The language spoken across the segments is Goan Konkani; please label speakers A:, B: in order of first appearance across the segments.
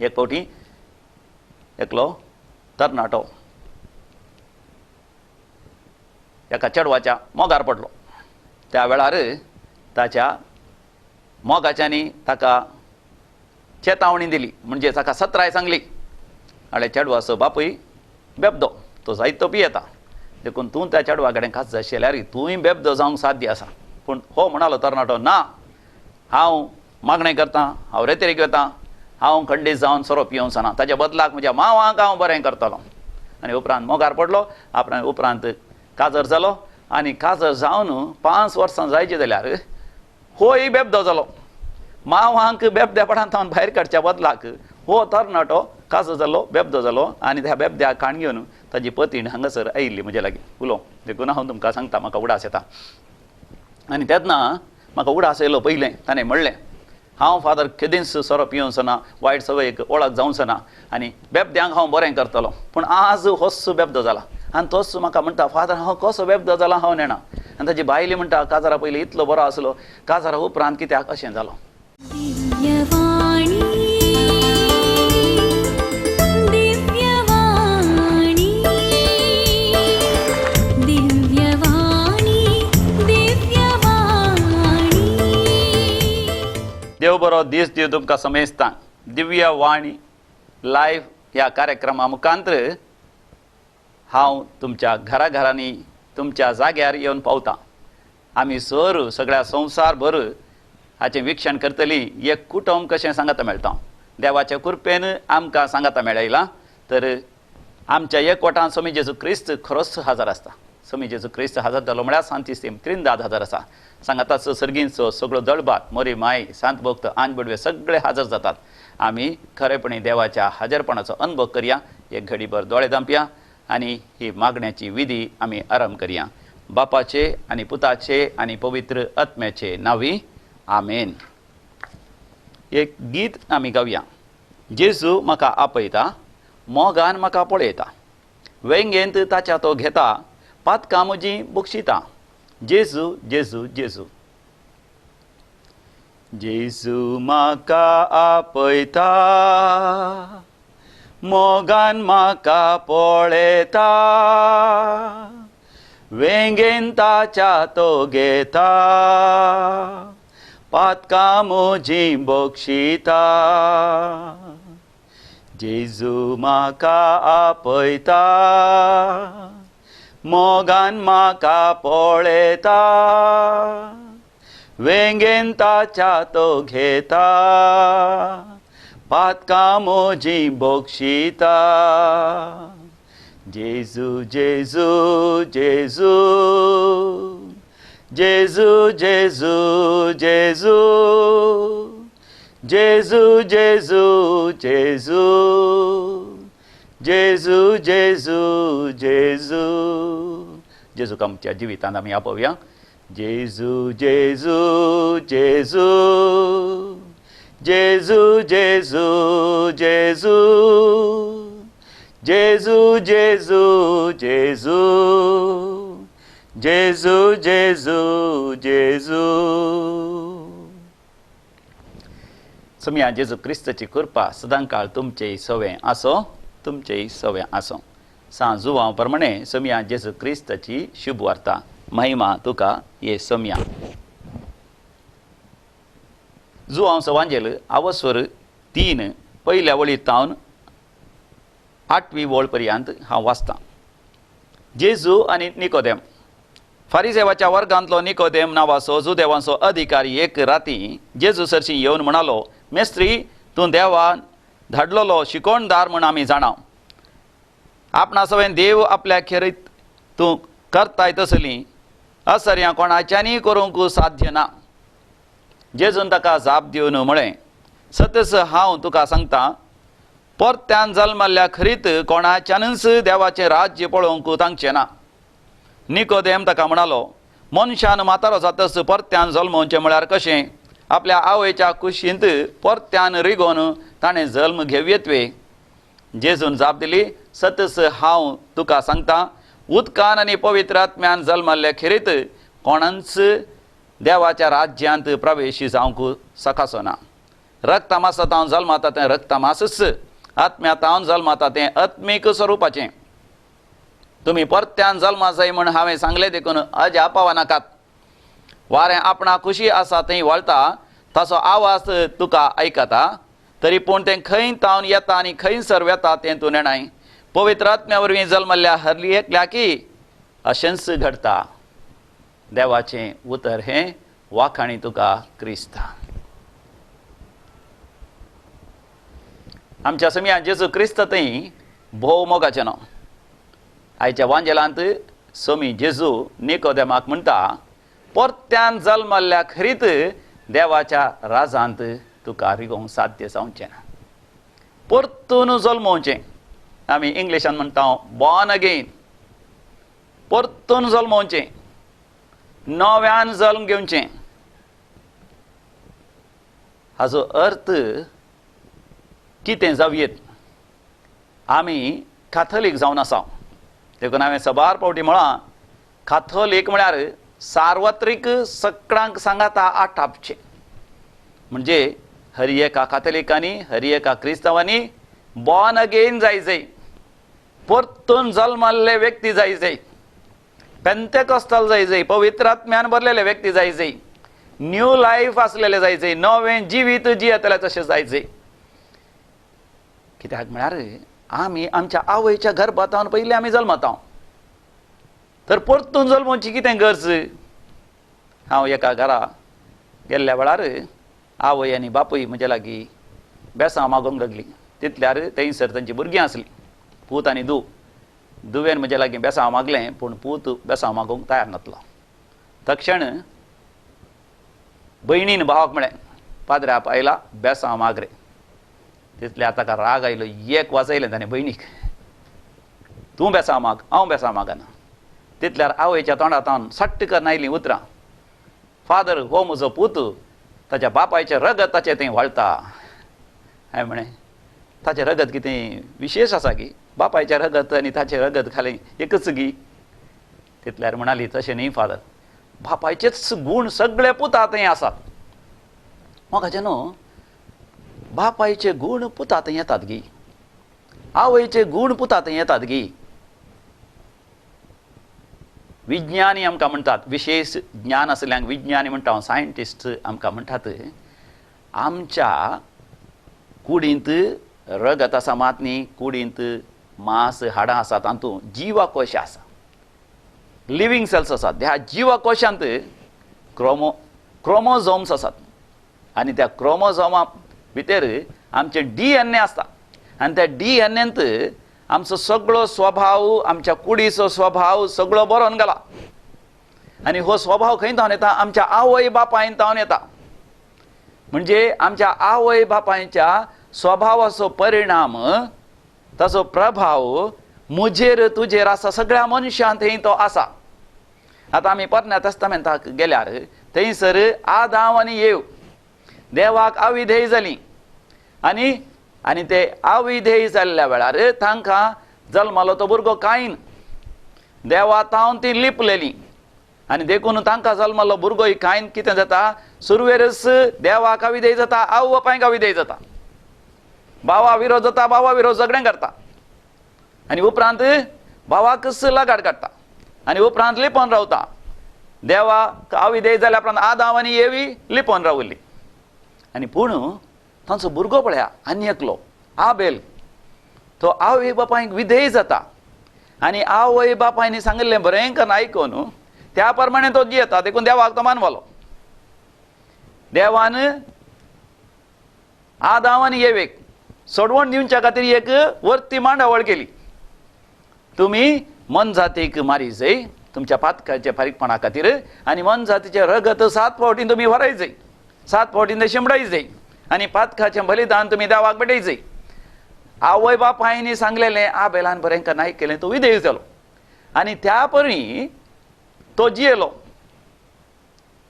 A: एक फावटी एकलो तरणाटो एका चेडवाच्या मोगार पडलो. त्या वेळार ताच्या मोगाच्यांनी ताका चेतावणी दिली, म्हणजे ताका सत्राय सांगली. आनी चेडवाचो बापूय बेबदो, तो जायतो पियेता, देखून तूं त्या चेडवा कडेन खास जाल्यार तूंय बेबदो जावंक साध्य आसा. पूण हो म्हणालो तरणाटो, ना, हांव मागणें करतां, हांव रेतरीक वता, हांव खंडीत जावन सोरो पिवंक ना, ताच्या बदलाक म्हज्या मावाक हांव बरें करतलो. आनी उपरांत मोगार पडलो. आपणा उपरांत काजर जालो आनी काजर जावन 5 वर्सां जायची जाल्यार होय बेबदो जालो. मावांक बेबद्यापणांत हांव भायर काडच्या बदलाक हो तरणाटो काजर जालो, बेबदो जालो आनी त्या बेबद्याक काण घेवन ताजी पतीण हांगासर आयिल्ली म्हज्या लागीं उलोवंक. देखून हांव तुमकां सांगता, म्हाका उडास येता. आनी तेन्ना म्हाका उडास येयलो पयलें ताणें म्हणलें, हांव फादर केदींच सोरो पिवंचो ना, वायट सवयेक वळख जावचो ना आनी बेबद्यांक हांव बरें करतलो. पूण आज होच बेबदो जाला आनी तोच म्हाका म्हणटा, फादर हांव कसो बेबदो जाला हांव नेणा. आनी ताजी बायली म्हणटा, काजारा पयलीं इतलो बरो आसलो, काजारा उपरांत कित्याक अशें जालो.
B: दिव्यवाणी दिव्यवाणी दिव्यवाणी दिव्यवाणी.
A: देव बरो दीस दिव तुमकां समेस्तांक. दिव्यवाणी लायव्ह ह्या कार्यक्रमा मुखांत हांव तुमच्या घरा घरांनी तुमच्या जाग्यार येवन पावतां. आमी सर सगळ्या संवसार भर हाचें विक्षण करतली एक कुटुंब कशें सांगाता मेळटा. देवाच्या कृपेन आमकां सांगाता मेळयला तर आमच्या एकवटान स्वामी जेजू क्रिस्त खरोच हजर आसता. स्वामी जेजू क्रिस्त हजर जालो म्हळ्यार सांतिस्तीम त्रिंदाद हजर आसा. सांगाताचो सर्गींचो सगळो दळबात, मोरी माय, सांत भक्त, आंज बडवे सगळे हजर जातात. आमी खरेपणी देवाच्या हजरपणाचो अनुभव करया. एक घडीभर दोळे धांपया आनी ही मागण्याची विधी आमी आरंभ करया. बापाचे आनी पुताचे आनी पवित्र आत्म्याचे नांवी आमेन. एक गीत आमी गावया. जेजू म्हाका आपयता, मोगान म्हाका पळयता, वेंगेंत ताच्या तो घेता, पातकां म्हजी बक्षिता. जेजू जेजू जेजू. जेजू म्हाका आपयता, मोगान म्हाका पळयता, वेंगेन ताच्या तो घेता, पातकां म्हजी बक्षिता. जेजू म्हाका आपयता, मोगान म्हाका पळयता, वेंगेन ताच्या तो घेता, पातकां म्हजी बक्षिता. जेजू जेजू जेजू जेजू जेजू जेजू जेजू जेजू जेजू जेजू जेजू जेजू. जेजूक आमच्या जिवितांत आमी आपोवया. जेजू जेजू जेजू जेजू जेजू जेजू जेजू जेजू जेजू जेजू जेजू जेजू. सोमया जेजू क्रिस्ताची कृपा सदांकाळ तुमचेय सवें आसो, तुमचेय सवें आसो. सां जुवांव प्रमाणे सोमया जेजू क्रिस्ताची शुभ वार्ता. महिमा तुका ये सोमया. जुवांव सवांजेल आवस्वर 3 पयल्या वळी तावन 8वी वळ पर्यंत हांव वाचतां. जेजू आनी निकोदेम. फारिजेवाच्या वर्गांतलो निकोदेम नांवाचो जुदेवांचो अधिकारी एक राती जेजू सरशी येवन म्हणालो, मेस्त्री, तूं देवान धाडलेलो शिकोणदार म्हूण आमी जाणाव. आपणा सवें देव आपल्या खेरीत तूं करताय तसली असर्यां कोणाच्यानी करूंक साध्य ना. जेजून ताका जाप दिवन म्हळें, सतस हांव तुका सांगता, परत्यान जल्मल्ल्या खरीत कोणाच्यानूच देवाचें राज्य पळोवंक तांचें ना. निकोदेम ताका म्हणालो, मनशान म्हातारो जातच परत्यान जल्मोवचें म्हळ्यार कशें? आपल्या आवयच्या कुशींत परत्यान रिगोवन ताणें जल्म घेवयेत वे? जेजून जाप दिली, सतस हांव तुका सांगता, उदकान आनी पवित्र आत्म्यान जल्मल्ले खेरीत कोणाच देवाच्या राज्यांत प्रवेश जावंक सकासो ना. रक्तमासा तावन जल्माता तें रक्तमासच, आत्म्या तावन जल्माता तें आत्मीक स्वरुपाचें. तुमी परत्यान जल्मा जाय म्हण हांवें सांगलें देखून अजापावा नाकात. वारें आपणा खुशी आसा थंय वळटा, ताचो आवाज तुका आयकता, तरी पूण तें खंय तावन येता आनी खंयसर वेता तें तूं नेणाय. पवित्र आत्म्या वरवीं जल्मल्ल्या हरली एकल्याकी अशेंच घडटा. देवाचें उतर हें वाखाणी तुका क्रिस्ता. आमच्या समया जेजू क्रिस्त थंय भोव मोगाचें न्हू. आयच्या वांजेलांत सोमी जेजू निकोदेमाक म्हणटा, परत्यान जल्मल्ल्या खरीत देवाच्या राजांत तुका रिगोवंक साध्य जावचें ना. परतून जल्मोवचें, आमी इंग्लिशान म्हणटा बॉर्न अगेन. परतून जल्मोवचें, नव्यान जल्म घेवचें. हाजो अर्थ कितें जावयेत? आमी काथोलीक जावन आसा, देखून हांवें सबार फावटी म्हळां, काथोलीक म्हळ्यार सार्वत्रीक सगळ्यांक सांगाता आटापचें. म्हणजे हर एका काथोलिकांनी, हर एका क्रिस्तांवांनी बॉर्न अगेन जाय जाय, परतून जल्मल्ले व्यक्ती जाय जाय, पेंतेकोस्ताल जाय जाय, पवित्र आत्म्यान भरलेले व्यक्ती जाय जाय, न्यू लायफ आसलेले जाय जाय, नवें जिवीत जियेतले तशें जाय जाय. कित्याक म्हळ्यार आमी आमच्या आवयच्या गर्भांत पयलीं आमी जल्मता, तर परतून जल्मोवची कितें गरज? हांव एका घरा गेल्ल्या वेळार आवय आनी बापूय म्हज्या लागीं बेसांव मागूंक लागली. तितल्यार थंयसर तांची भुरगीं आसलीं, पूत आनी धूव. धुवेन म्हज्या लागीं बेसांव मागलें, पूण पूत बेसांव मागूंक तयार नासलो. तक्षण भयणीन भावाक म्हळें, पाद्र्याप आयला बेसांव माग रे. तितल्यार ताका राग आयलो, एक वाजयलें ताणें भयणीक, तूं बेसांव माग, हांव बेसांव मागना. तितल्यार आवयच्या तोंडांत सट्ट करून आयलीं उतरां, फादर हो म्हजो पूत, ताच्या बापायचें रगत ताचें थंय व्हाळटा. हांवें म्हळें, ताचें रगत कितें विशेश आसा की? बापायचें रगत आनी ताचें रगत खालें एकच गी? तितल्यार म्हणाली, तशें न्ही फादर, बापायचेच गूण सगळे पुता थंय आसात. म्हाका न्हू बापायचे गूण पुता थंय येतात गी, आवयचे गूण पुता थंय येतात गी. विज्ञानी आमकां म्हणटात, विशेश ज्ञान आसल्यांक विज्ञानी म्हणटा, सायंटिस्ट आमकां म्हणटात, आमच्या कुडींत रगत आसा मात न्ही, कुडींत मांस हाडां आसा, तातूंत जिवाकोश आसा, लिवींग सेल्स आसात. ह्या जिवाकोशांत क्रोमोझोम्स आसात आनी त्या क्रोमोझोमा भितर आमचें DNA आसता आनी त्या DNAंत आमचो सगळो स्वभाव, आमच्या कुडीचो स्वभाव सगळो बरोवन घाला. आनी हो स्वभाव खंय तावन येता? आमच्या आवय बापायन तावन येता. म्हणजे आमच्या आवय बापायच्या स्वभावाचो परिणाम, ताचो प्रभाव म्हजेर तुजेर आसा, सगळ्या मनशांत थंय तो आसा. आतां आमी पोरण्या तेस्तामेंताक गेल्यार थंयसर आदांव आनी येव देवाक अविधेय जालीं आनी आनी ते अविधेय जाल्ल्या वेळार तांकां जल्मालो तो भुरगो कायन. देवा तावन ती लिपलेली आनी देखून तांकां जल्मालो भुरगो कायन कितें जाता? सुरवेरच देवाक अविधेय जाता, आवय बापायक अविधेय जाता, भावा विरोध जाता, भावा विरोध झगडें करता आनी उपरांत भावाकच लगाड काडटा आनी उपरांत लिपोवन रावता. देवाक अविधेय जाल्या उपरांत आदांव आनी येवी लिपोवन रावली. आनी पूण तांचो भुरगो पळया आनी एकलो आबेल, तो आवय बापायक विधेय जाता आनी आवय बापायनी सांगिल्लें बरें करून आयकून त्या प्रमाणे तो जियेता, देखून देवाक तो मानवलो. देवान आदांव आनी येवेक सोडवण दिवच्या खातीर एक वर्ती मांडावळ केली. तुमी मनजातीक मारी जाय तुमच्या पातकाच्या फारीकपणा खातीर आनी मनजातीचें रगत 7 फावटीं तुमी व्हराय जाय, 7 फावटीं तें शिंपडाय जाय आनी पातकाचें बलिदान तुमी देवाक भेटय जाय. आवय बापायनी सांगलेलें आबेलान बरें करून आयकलें, तो विधेय जालो आनी त्या परी तो जियेलो,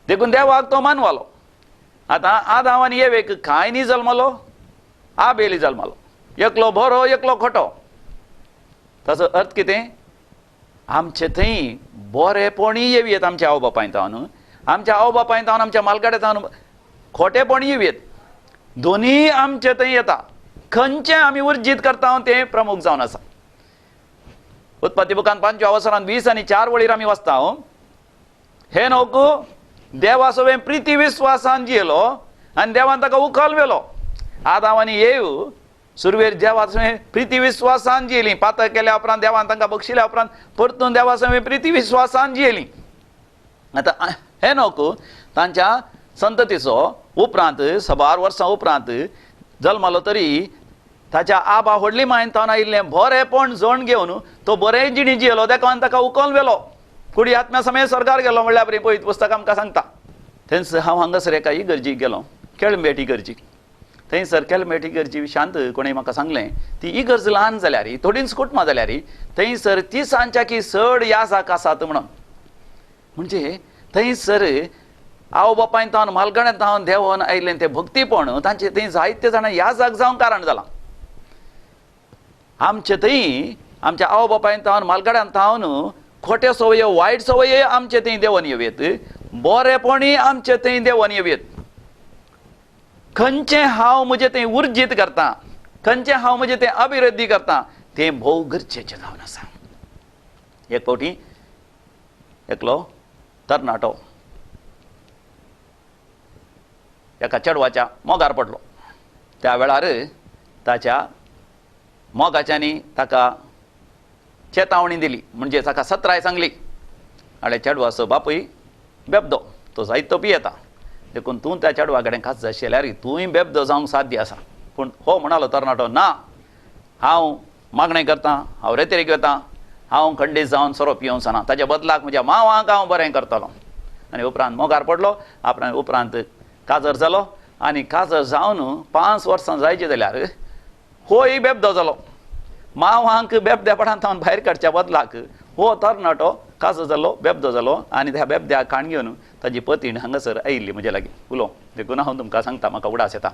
A: देखून देवाक तो मानवालो. आतां आदांव आनी येवेक कांयनी जल्मलो, आबेली जल्मलो, एकलो बरो एकलो खोटो. ताचो अर्थ कितें? आमचे थंय बरेपणी येवयेत आमच्या आवय बापायन तावन, आमच्या आवय बापायन तावन, आमच्या मालगाड्या तावन खोटेपणी येवयेत. दोनूय आमचे थंय येता. खंयचें आमी उर्जीत करता तें प्रमुख जावन आसा. उत्पत्ती बुकान 5व्या अवसरान 20 आनी 4 वळीर आमी वाचता, हे नोक देवा सवें प्रिती विस्वासान जियेलो आनी देवान ताका उखल व्हेलो. आदाव आनी येव सुरवेर देवा सवें प्रिती विस्वासान जियेली. पातक केल्या उपरांत देवान तांकां बक्षिल्या उपरांत परतून देवा सवें प्रिती विस्वासान जियेली. आतां हे नोक तांच्या संततीचो उपरांत सबार वर्सां उपरांत जल्मालो तरी ताच्या आबा व्हडली मायन तावन आयिल्लें बरेंपण जण घेवन तो बरें जिणी जियेलो. देखान ताका उखल व्हेलो, कुडी आत्म्या समेत स्वर्गार गेलो म्हणल्यार बरी पवित्र पुस्तक आमकां सांगता. थंयस हांव हांगासर एका इगर्जीक गेलो, केळमेट इगर्जीक. थंयसर केळमेट इगर्जी शांत कोणें म्हाका सांगलें ती इगर्ज ल्हान जाल्यार थोडींच कुटुंबां जाल्यार थंयसर 30 की चड याजाक आसात म्हणून. म्हणजे थंयसर आवय बापायन तावन म्हालगड्यान तावन देंवोन आयिल्लें तें भक्तीपण तांचे थंय जायते जाणां याजाक जावंक कारण जालां. आमचे थंय आमच्या आवय बापायन तावन म्हालगड्यान तावन खोटे संवय वायट संवय आमचे थंय देंवोन येवयेत, बरेपणीय आमचे थंय देंवोन येवयेत. खंयचें हांव म्हजें थंय उर्जीत करता, खंयचें हांव म्हजें तें अभिवृद्धी करता तें भोव गरजेचें जावन आसा. एक फावटी एकलो तरणाटो एका चेडवाच्या मोगार पडलो. त्या वेळार ताच्या मोगाच्यांनी ताका चेतावणी दिली, म्हणजे ताका सत्राय सांगली. आनी चेडवाचो बापूय बेबदो, तो जायतो पियेता, देखून तूं त्या चेडवा कडेन खास जाल्यार तूंय बेबदो जावंक साध्य आसा. पूण हो म्हणालो तरणाटो, ना, हांव मागणें करतां, हांव रेतेरीक वता, हांव खंडीत जावन सोरो पिवंक ना, ताच्या बदलाक म्हज्या मावांक हांव बरें करतलो. आनी उपरांत मोगार पडलो, आपणा उपरांत काजर जालो. आनी काजर जावन 5 वर्सां जायची जाल्यार होय बेबदो जालो. मावांक बेबद्यापणान तावन भायर काडच्या बदलाक हो तरणाटो काजर जालो, बेबदो जालो. आनी त्या बेबद्याक खाण घेवन ताजी पतीण हांगासर आयिल्ली म्हजे लागीं उलोवंक. देखून हांव तुमकां सांगता, म्हाका उडास येता.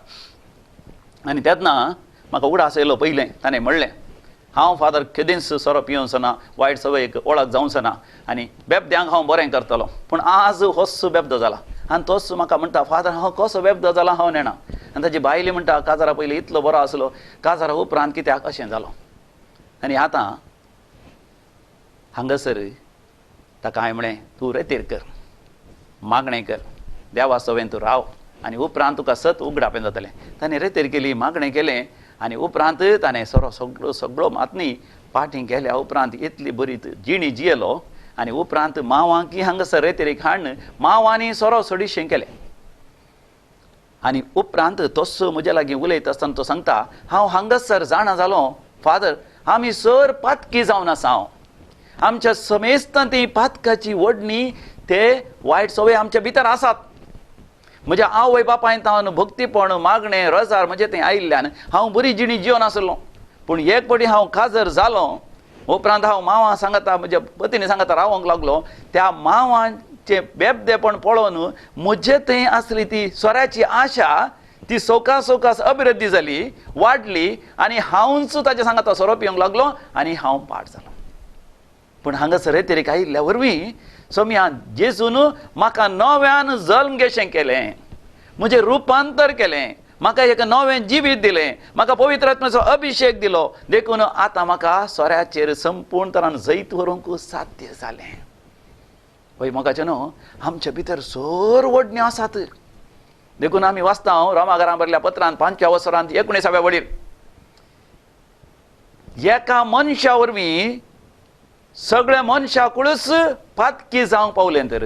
A: आनी तेन्ना म्हाका उडास येयलो पयलें ताणें म्हणलें, हांव फादर केदींच सोरो पिवंचो ना, वायट संवयेक वळख जावचो ना आनी बेबद्यांक हांव बरें करतलो. पूण आज होच बेबदो जाला आनी तोच म्हाका म्हणटा, फादर हांव कसो बेबदो जाला हांव नेणा. आनी ताजी बायली म्हणटा, काजारा पयलीं इतलो बरो आसलो, काजारा उपरांत कित्याक अशें जालो. आनी आतां हांगासर ताका हांवें म्हणलें, तूं रेतीर कर, मागणें कर, देवा सवें तूं राव आनी उपरांत तुका सत उगडापें जातलें. ताणें रेतीर केली, मागणें केलें आनी उपरांत ताणें सोरो सगळो सगळो मातनी पाटी केल्या उपरांत इतली बरी जिणी जियेलो. आनी उपरांत मावांकी हांगासर रेतीरेक हाडून मावांनी सोरो सोडिशें केलें. आनी उपरांत तोच म्हज्या लागीं उलयता आसतना तो सांगता, हांव हांगासर जाणा जालो फादर, आमी सर पातकी जावन आसा, आमच्या समेस्तां ती पातकाची ओडणी ते वायट संवय आमच्या भितर आसात. म्हज्या आवय बापायन तावन भक्तीपण मागणें रजार म्हजें थंय आयिल्ल्यान हांव बरी जिणी जिवन आसलो. पूण एक फावटी हांव काजर जालो, उपरांत हांव मावा सांगता, म्हज्या पतीनी सांगता रावंक लागलो. त्या मावांचें बेबदेपण पळोवन म्हजे थंय आसली ती सोऱ्याची आशा ती सवकास सवकास अभिवृद्धी जाली, वाडली आनी हांवूच ताच्या सांगता सोरो पिवंक लागलो आनी हांव पाड जालो. पूण हांगासर तरी आयिल्ल्या वरवीं सोम्या जेजून म्हाका नव्यान जल्म घेशें केलें, म्हजें रुपांतर केलें, म्हाका एक नवें जिवीत दिलें, म्हाका पवित्र आत्म्याचो अभिशेक दिलो. देखून आतां म्हाका सोऱ्याचेर संपूर्ण तरान जैत व्हरूंक साध्य जालें. हय मोगाचें न्हू, आमचे भितर सर ओडण्यो आसात. देखून आमी वाचता हांव रोमाघरां बरल्या पत्रान 5व्या वसरांत 19व्या वळीर, एका मनशा वरवीं सगळ्या मनशाकूच पातकी जावंक पावलें तर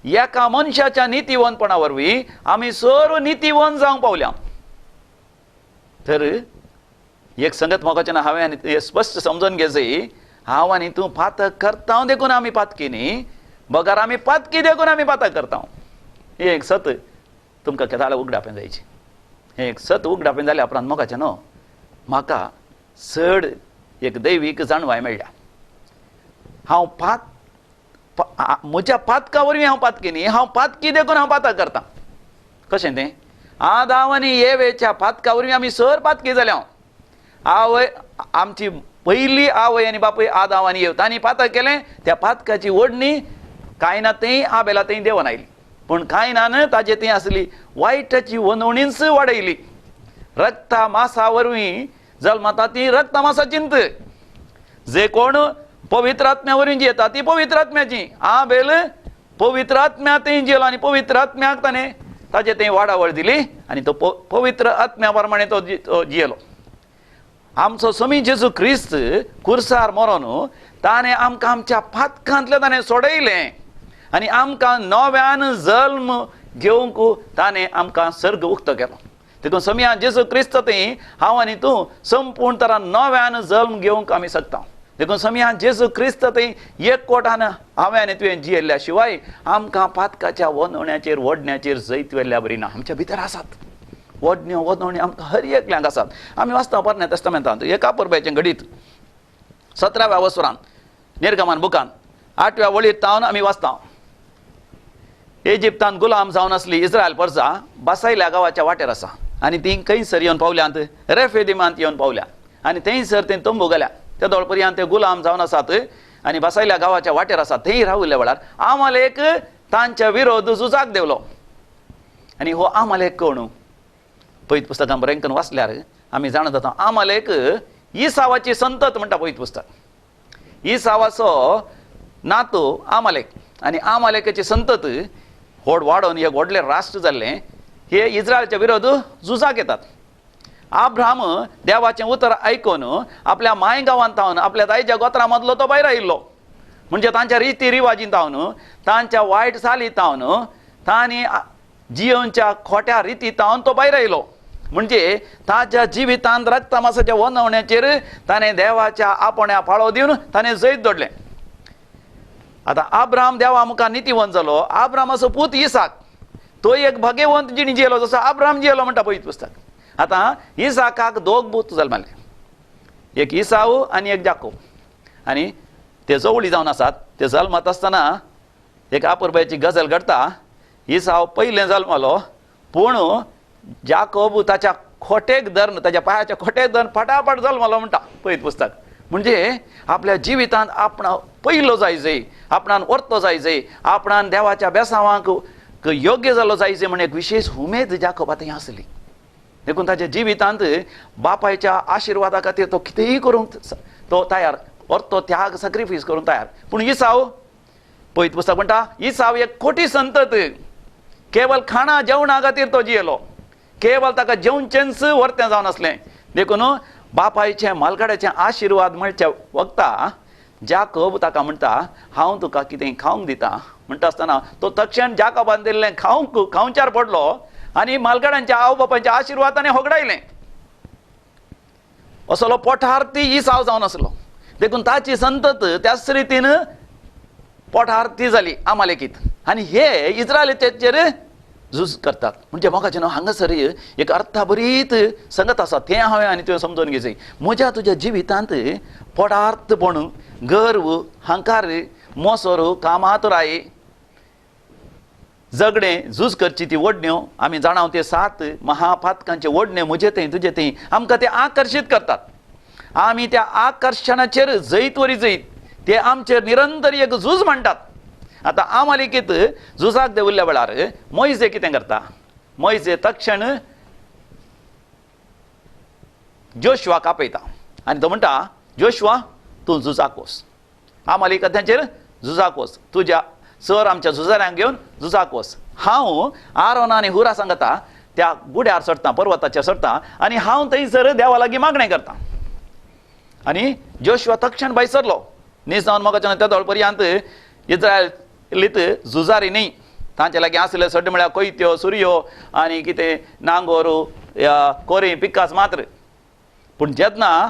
A: एका मनशाच्या नितीवंतपणा वरवीं आमी सर्व नितीवंत जावंक पावल्या. तर एक संगत मोगाचें ना हांवें आनी स्पश्ट समजून घेवची, हांव आनी तूं पातक करता देखून आमी पातकी न्ही, बगर आमी पातकी देखून आमी पातक करता. हें एक सत तुमकां केदाळ उगडापें जायची. हें एक सत उगडापें जाल्या उपरांत मोगाचें न्हू म्हाका चड एक दैवीक जाणवाय मेळ्ळ्या. हांव म्हज्या पातका वरवीं हांव पातकी न्ही, हांव पातकी देखून हांव पातक करता. कशें तें? आदाव आनी येवेच्या पातका वरवीं आमी सर पातकी जाल्या. आवय आमची पयली आवय आनी बापूय आदाव आनी येव तांणी पातक केलें, त्या पातकाची ओडणी कांय ना थंय आबेला थंय देंवन आयली. पूण कांय ना ताजे थंय आसली वायटाची वनवणीच वाडयली. रक्ता मासा वरवीं जल्मता ती रक्ता मासा चिंत, जे कोण पवित्र आत्म्या वरवीं जियेता ती पवित्र आत्म्याची. आबेल पवित्र आत्म्या थंय जियेलो आनी पवित्र आत्म्याक ताणें ताजे थंय वाडावळ दिली आनी तो पवित्र आत्म्या प्रमाणे तो जियेलो. आमचो स्वामी जेजू क्रिस्त कुर्सार मरोन ताणें आमकां आमच्या पातकांतल्यान ताणें सोडयलें आनी आमकां नव्यान जल्म घेवंक ताणें आमकां सर्ग उक्तो केलो. देखून स्वामी जेजू क्रिस्त थंय हांव आनी तूं संपूर्ण तरा नव्यान जल्म घेवंक आमी शकता. देखून स्वामी जेजू क्रिस्त थंय एक कोटान हांवें आनी तुवें जियेल्ल्या शिवाय आमकां पातकाच्या वनवण्याचेर वडण्याचेर जैत व्हेल्ल्या बरी ना. आमच्या भितर आसात वडण्यो वनवण्यो, आमकां हर एकल्यांक आसात. आमी वाचता पोरण्या तेस्तामेंतांत एका परब्याचें घडीत 17व्या वसरान निर्गमन बुकान 8व्या वळीर तावन आमी वाचता. इजिप्तान गुलाम जावन आसली इस्रायल परजा बासायल्या गांवाच्या वाटेर आसा आनी ती खंयसर येवन पावल्यांत, रेफेदिमांत येवन पावल्या आनी थंयसर ते तंबू गेल्या. त्या दोळपर्यंत ते गुलाम जावन आसात आनी बासायल्या गांवाच्या वाटेर आसात. थंय राविल्ल्या वेळार आमालेक तांच्या विरोध झुजाक देवलो. आनी हो आमालेक कोण? पयत पुस्तकां बरें करून वाचल्यार आमी जाणा जाता आमालेक इसावाची संतत म्हणटा पयत पुस्तक. इसावाचो नातू आमालेक आनी आमालेकाची संतत व्हड वाडोवन एक व्हडलें राष्ट्र जाल्लें. हे इस्रायलच्या विरोध झुजाक येतात. आब्राम देवाचें उतर आयकून आपल्या माय गांवांत तावन आपल्या दायच्या गोत्रां मदलो तो भायर आयिल्लो. म्हणजे तांच्या रिती रिवाजीन तावन, तांच्या वायट चाली तावन, तांणी जियोनच्या खोट्या रिती तावन तो भायर आयलो. म्हणजे ताच्या जिवितांत रक्तमासाच्या वनवण्याचेर ताणें देवाच्या आपण्या पाळो दिवन ताणें जैत जोडलें. आतां आब्राम देवा मुखार नितीवंत जालो. आब्रामाचो पूत इसाक तो एक भाग्यवंत जिणी जियेलो, जसो आब्राम जियेलो म्हणटा पवित्र पुस्तक. आतां इसाकाक दोग पूत जल्मले, एक इसाव आनी एक जाकोब. आनी ते जवळी जावन आसात. ते जल्मत आसतना एक आपुरबायेची गजल घडटा. इसाव पयलें जल्मलो, पूण जाकोब ताच्या खोटेक धरून, ताच्या पांयाच्या खोटेक धरून फटाफट जल्मलो म्हणटा पवित्र पुस्तक. म्हणजे आपल्या जिवितांत आपणा पयलो जाय, आपणान वर्तो जाय, आपणान देवाच्या बेसावांक योग्य जालो जायचे म्हण एक विशेष उमेद जाकोबा थंय आसली. देखून ताच्या जिवितांत बापायच्या आशिर्वादा खातीर तो कितेंय करूंक तो तयार, और तो त्याग सॅक्रिफायस करूंक तयार. पूण इसाव पवित्र पुस्तक म्हणटा इसाव एक खोटी संतत, केवल खाणा जेवणा खातीर तो जियेलो, केवल ताका जेवचेंच वर्तें जावन आसलें. देखून बापायचें मालगाड्याचें आशिर्वाद मेळच्या वखता जाकोब ताका म्हणटा हांव तुका कितें खावंक दिता म्हणटा आसतना तो तक्षण जाकोबान दिल्लें खावंक खावच्यार पडलो आनी मालगाड्यांच्या आवय बापायच्या आशिर्वाद ताणें होगडायलें. असलो पोठार्थी इसाव जावन आसलो. देखून ताची संतत त्याच रितीन पोठार्थी जाली आमालेकीत. आनी हे इस्रायलीचेर झूज करतात. म्हणजे मोगाचें न्हू हांगासर एक अर्थाभरीत संगत आसा, तें हांवें आनी तुवें समजून घेवचें. म्हज्या तुज्या जिवितांत पोटार्थपण, गर्व, हंकार, मोसोर, कामातुराय, झगडें, झूज करची ती ओडण्यो आमी जाणा ते 7 महापातकांचे ओडणे म्हजे थंय तुजे थंय आमकां ते आकर्शीत करतात. आमी त्या आकर्शणाचेर जैत वरी जैत ते आमचेर निरंतर एक झूज म्हणटात. आतां आमालेकीत झुजाक देंविल्ल्या वेळार मोयजे कितें करता? मोयजे तक्षण जोशुआक आपयता आनी तो म्हणटा जोशुआ तूं झुजाक वच, आमालेकांचेर झुजाक वच, तुज्या सर आमच्या झुजाऱ्यांक घेवन झुजाक वच. हांव आरोन आनी हुरा सांगता त्या गुड्यार चडटा, पर्वताचेर चडटा आनी हांव थंयसर देवा लागीं मागणें करता. आनी जोशुआ तक्षण भायर सरलो. नीज जावन मोगाच्यान त्या दोळ पर्यंत इस्रायलीत झुजारी न्ही, तांचे लागीं आसले सड्डे म्हळ्यार कोयत्यो, सुरयो आनी कितें नांगोर, कोरी, पिकास मात्र. पूण जेन्ना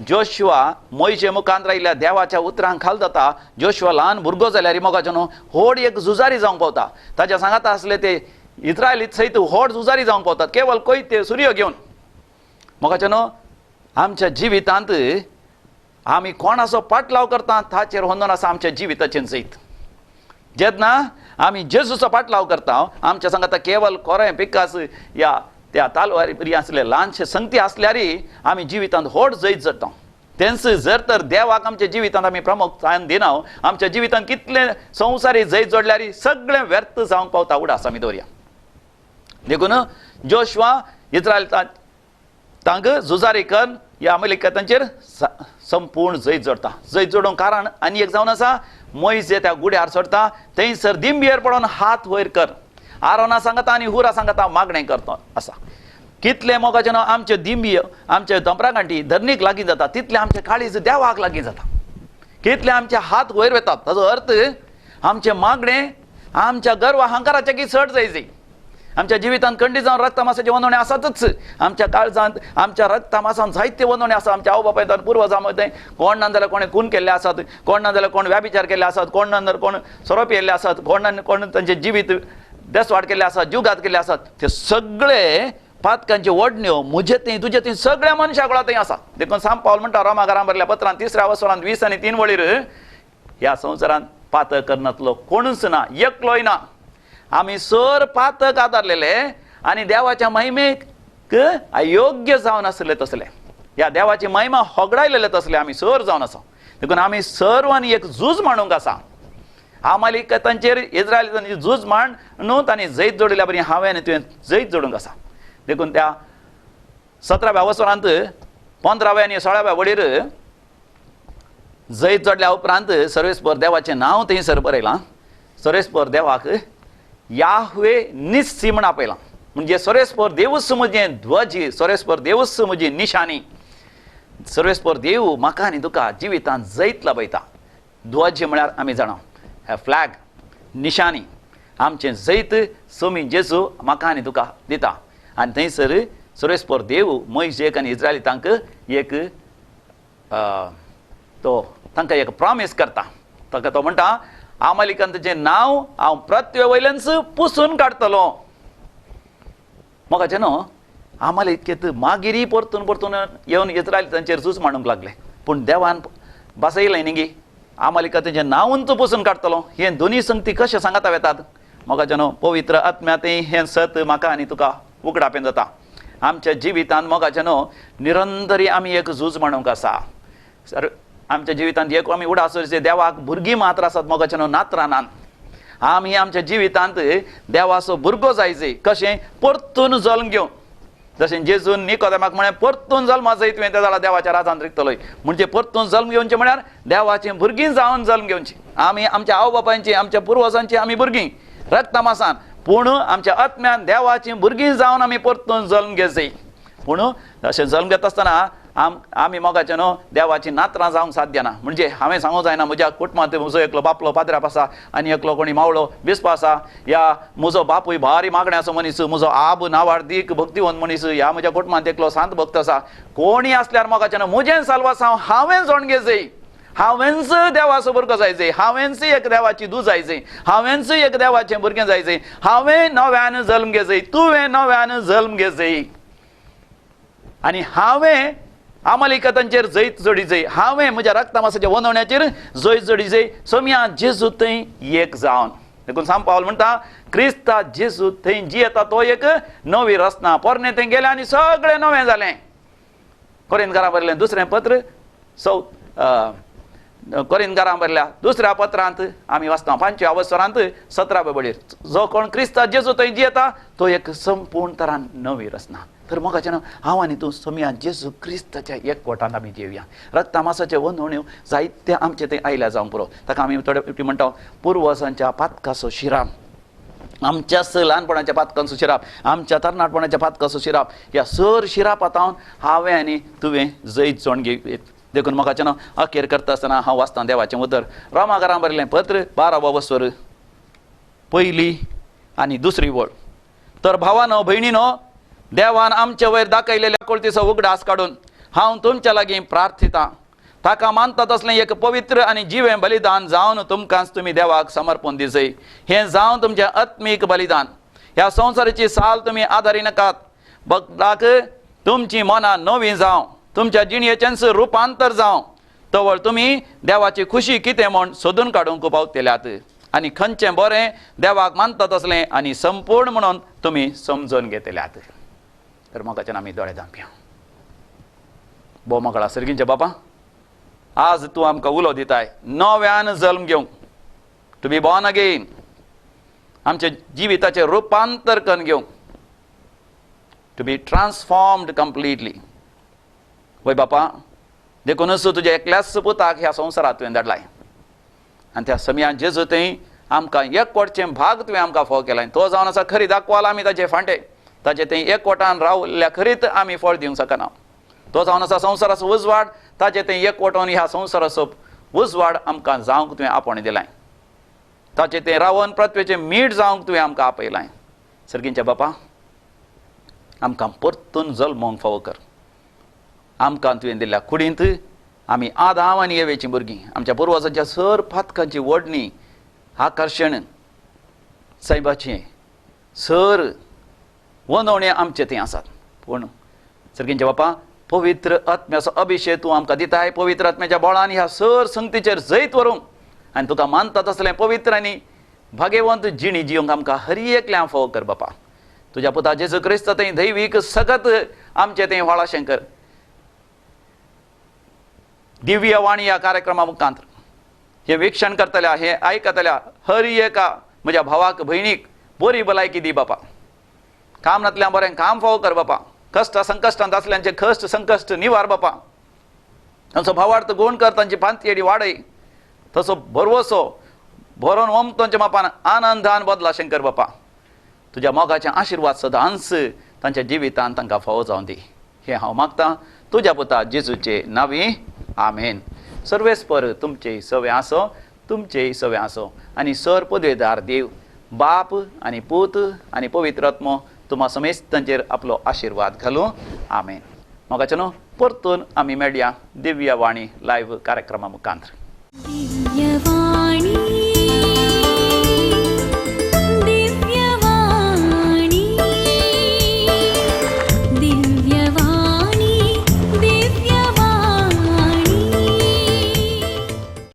A: जोशुआ मोयजे मुखांत रायिल्ल्या देवाच्या उतरांक खाल जाता, जोशुआ ल्हान भुरगो जाल्यार मोगाचो न्हू व्हड एक झुजारी जावंक पावता. ताच्या सांगाता आसले ते इस्रायलीत सयत व्हड झुजारी जावंक पावतात, केवल कोयते सुरयो घेवन. मोगाचो न्हू आमच्या जिवितांत आमी कोणाचो पाटलाव करता ताचेर होंदोन आसा आमच्या जिविताचें जैत. जेन्ना आमी जेजूचो पाटलाव करता आमच्या सांगाता केवल कोरें पिकास या त्या तालवारी बरी आसले ल्हानशे संगती आसल्यार आमी जिवितांत व्हड जैत जोडटा. तेंच जर तर देवाक आमच्या जिवितांत आमी प्रमुखतान दिना, आमच्या जिवितांत कितले संवसारी जैत जोडल्यार सगळें व्यर्थ जावंक पावता. उडास आमी दवरया. देखून जोशुआ इस्रायलाच्या तांक झुजारी करून ह्या अमेरिकांचेर संपूर्ण जैत जोडटा. जैत जोडूंक कारण आनी एक जावन आसा, मोयज त्या गुड्यार चडटा थंयसर दिंबियेर पडोन हात वयर कर, आरोना सांगता आनी हुरा सांगता मागणें करता आसा. कितले मोगाचें न्हू आमच्यो दिंबियो आमचे दोंपरागांठी धरणीक लागीं जाता तितले आमचे काळीज देवाक लागीं जाता. कितले आमचे हात वयर वतात ताजो अर्थ आमचें मागणें आमच्या गर्व अहंकाराच्या की चड जायची. आमच्या जिवितांत खंडीत जावन रक्तमासाचे वनवणे आसातच, आमच्या काळजांत आमच्या रक्तमासान जायते वनवणे आसा. आमच्या आवय बापायतान पुर्वजां मदें कोण ना जाल्यार कोणें खून केल्ले आसात, कोण ना जाल्यार कोण व्याभिचार केल्ले आसात, कोण ना जाल्यार कोण सोरो पियेल्ले आसात, कोण ना कोण तांचें जिवीत देसवाड केल्ले आसात, जुगात केल्ले आसात. ते सगळे पातकांच्यो ओडण्यो म्हजे थंय तुजे थंय सगळ्या मनशा कुळा थंय आसा. देखून सांत पावल म्हणटा रोमा घरां भरल्या पत्रान 3 वसरांत 20 आनी 3 वळीर, ह्या संवसारांत पातक करनातलो कोणूच ना, एकलोय ना. आमी सर पातक आदारलेले आनी देवाच्या महिमेक अयोग्य जावन आसले तसले, ह्या देवाची महिमा होगडायलेले तसले आमी सर जावन आसा. देखून आमी सर्वांनी एक झूज मांडूंक आसा. आमालिकांचेर इस्रायलांची झूज मांड न्हू तांणी जैत जोडिल्ल्या बरी हांवें आनी तुवें जैत जोडूंक आसा. देखून त्या 17व्या वसरांत 15व्या आनी 16व्या वडीर जैत जोडल्या उपरांत सर्वेस्पर देवाचें नांव थंयसर बरयलां. सर्वेस्पर देवाक याहवे निस्सी म्हण आपयलां, म्हणजे सर्वेस्पर देवूच म्हजें ध्वज, सर्वेस्पर देवूच म्हजी निशाणी. सर्वेस्पर देव म्हाका आनी तुका जिवितांत जैत लाभयता. ध्वज म्हळ्यार आमी जाणा हे फ्लॅग, निशाणी. आमचें जैत सोमी जेजू म्हाका आनी तुका दिता. आनी थंयसर सर्वेस्पर देव मोयजेक आनी इस्रायलितांक एक तो तांकां एक प्रॉमीस करता. ताका तो म्हणटा आमालिकांचें नांव हांव पृथ्वे वयल्यानच पुसून काडटलो. मोगाचें न्हू आमालिकेत मागीर परतून परतून येवन इस्रायलितांचेर झूज मांडूंक लागले, पूण देवान बसयलें न्ही आमालिकांचें नांवूच पुसून काडटलो. हें दोनी संगती कशें सांगता वेतात मोगाचें न्हू पवित्र आत्म्यातय हें सत म्हाका आनी तुका उगडापें जाता. आमच्या जिवितांत मोगाचें न्हू निरंतरी आमी एक झूज मांडूंक आसा. सर आमच्या जिवितांत एक आमी उडास देवाक भुरगीं मात्र आसात मोगाचें न्हू नात्रां नात. आमी आमच्या जिवितांत देवाचो भुरगो जायचे कशें परतून जल्म घेवन, जशें जेजून निकोदेमाक म्हळें परतून जल्मा जाय तुवें ते जाल्यार देवाच्या राजान रिगतलोय. म्हणजे परतून जल्म घेवचें म्हळ्यार देवाचीं भुरगीं जावन जल्म घेवची. आमी आमच्या आवय बापायची आमच्या पुर्वजांची आमी भुरगीं रक्तमासान, पूण आमच्या आत्म्यान देवाचीं भुरगीं जावन आमी परतून जल्म घेवची. पूण अशें जल्म घेता आसतना आमी मोगाचें न्हू देवाचीं नात्रां जावंक साध्य ना. म्हणजे हांवें सांगूंक जायना म्हज्या कुटुंबांत म्हजो एकलो बापलो पाद्राप आसा आनी एकलो कोणी मावळो बिस्प आसा, या म्हजो बापूय भारी मागण्याचो मनीस, म्हजो आब नावार्दीक भक्तिवंत मनीस, ह्या म्हज्या कुटुंबांत एकलो सांत भक्त आसा. कोणी आसल्यार मोगाचें न्हू म्हजें साल्वासांव हांवें जोण घेवचें, हांवेंच देवाचो भुरगो जायचें, हांवेंच एक देवाची दूद जायचें, हांवेंच एक देवाचें भुरगें जायचें, हांवें नव्यान जल्म घेवचें, तुवें नव्यान जल्म घेवचें आनी हांवें आमालिकांचेर जैत जोडी जाय, हांवें म्हज्या रक्तमासाच्या वनवण्याचेर जैत जोडी जाय सोम्या जेजू थंय एक जावन. देखून सांत पावल म्हणटा क्रिस्ता जेजू थंय जियेता तो एक नवी रचना, पोरणें थंय गेलें आनी सगळें नवें जालें. कोरिंतकारां बरयलें दुसरें पत्र कोरिंतकारां बरयल्या दुसऱ्या पत्रांत आमी वाचता 5व्या वसरांत 17व्या बळीर, जो कोण क्रिस्ता जेजू थंय जियेता तो एक संपूर्ण तरान नवी रचना. तर मोगाचें न्हू हांव आनी तूं सोमया जेजू क्रिस्ताच्या एकवटान आमी जेवया. रक्तमासाचे वनवण्यो जायते आमचे थंय आयल्या जावंक पुरो. ताका आमी थोडे फावटी म्हणटा पुर्वजांच्या पातकाचो शिराप, आमच्याच ल्हानपणाच्या पातकांचो शिराप, आमच्या तरणाटपणाच्या पातकाचो शिराप, ह्या सर शिरापातावन हांवें आनी तुवें जैत जोण घेत. देखून मोगाचें न्हू अखेर करता आसतना हांव वाचतां देवाचें उतर रोमाकारां बरयलें पत्र 12 वसर पयली आनी दुसरी वळ. तर भावानो भयणीनो देवान आमचे वयर दाखयलेल्या कोळतीचो उगडास काडून हांव तुमच्या लागीं प्रार्थितां, ताका मानता तसलें एक पवित्र आनी जिवें बलिदान जावन तुमकांच तुमी देवाक समर्पण दिसय. हें जावन तुमचें आत्मीक बलिदान. ह्या संवसाराची साल तुमी आदारी नाकात, बगलाक तुमची मनां नवीं जावं, तुमच्या जिणयेचेंच रुपांतर जावं, तवळ तुमी देवाची खुशी कितें म्हूण सोदून काडूंक पावतल्यात आनी खंयचें बरें देवाक मानता तसलें आनी संपूर्ण म्हणून तुमी समजून घेतल्यात. तर मोगाच्यान आमी दोळे धांपया. भोव मोगाळ सर्गींचे बापा, आज तूं आमकां उलो दिताय नव्यान जल्म घेवंक, टू बी बॉर्न अगेन, आमच्या जिविताचें रुपांतर करून घेवंक, टू बी ट्रान्सफॉर्म्ड कंप्लिटली. वय बापा, देखूनच तुज्या एकल्याच पुताक ह्या संवसारांत तुवें धाडलाय आनी त्या समयान जेजू थंय आमकां एकवटचें भाग तुवें आमकां फावो केलाय. तो जावन आसा खरी दाखवाल, आमी ताचे फांटे ताचे थंय एकवटान रावल्ल्या खरीत आमी फळ दिवंक शकना. तो जावन आसा संवसाराचो उजवाड, ताचे थंय एकवटोन ह्या संवसाराचो उजवाड आमकां जावंक तुवें आपोवणें दिलाय. ताचे तें रावन पृथ्वेचें मीठ जावंक तुवें आमकां आपयलाय. सर्गींच्या बापा, आमकां परतून जल्मोंक फावो कर. आमकां तुवें दिल्ल्या कुडींत आमी आदाम आनी येवेचीं भुरगीं, आमच्या पुर्वजांच्या सर पातकांची ओडणी, आकर्शण सायबाचें सर वनवणे आमचे थंय आसात. पूण सर्गींच्या बापा, पवित्र आत्म्याचो अभिशेक तूं आमकां दिताय. पवित्र आत्म्याच्या बळान ह्या सर संगतीचेर जैत व्हरूंक आनी तुका मानतात असलें पवित्र आनी भाग्यवंत जिणी जिवंक आमकां हर एकल्यां फावो कर बापा. तुज्या पुता जेजू क्रिस्त थंय दैवीक सगत आमचें थंय व्हाळाशें कर. दिव्य वाणी ह्या कार्यक्रमा मुखांत हें वीक्षण करतल्या, हें आयकतल्या हर एका म्हज्या भावाक भयणीक बरी भलायकी दी बापा. काम नातल्या बरें काम फावो कर बापा. कश्ट संकश्टांत आसल्यांचे कश्ट संकश्ट निवार बापा. तांचो भावार्थ गुण कर, तांची पांतयेडी वाडय, तसो भरवसो भरोन ओम तांच्या मापान आनंदान बदला शंकर बापा. तुज्या मोगाचे आशिर्वाद सदांच तांच्या जिवितान तांकां फावो जावन दी, हें हांव मागतां तुज्या पुता जेजूचे नांवी, आमेन. सर्वेस्पर तुमचे सवे आसो, तुमचे सवे आसो आनी सर पदवेदार देव बाप आनी पूत आनी पवित्र आत्मो तुमा समेस्तांचेर आपलो आशिर्वाद घालूं, आमेन. मोगाचे न्हू, परतून आमी मेळया दिव्य वाणी लायव्ह कार्यक्रमा मुखांत.
B: दिव्यवाणी.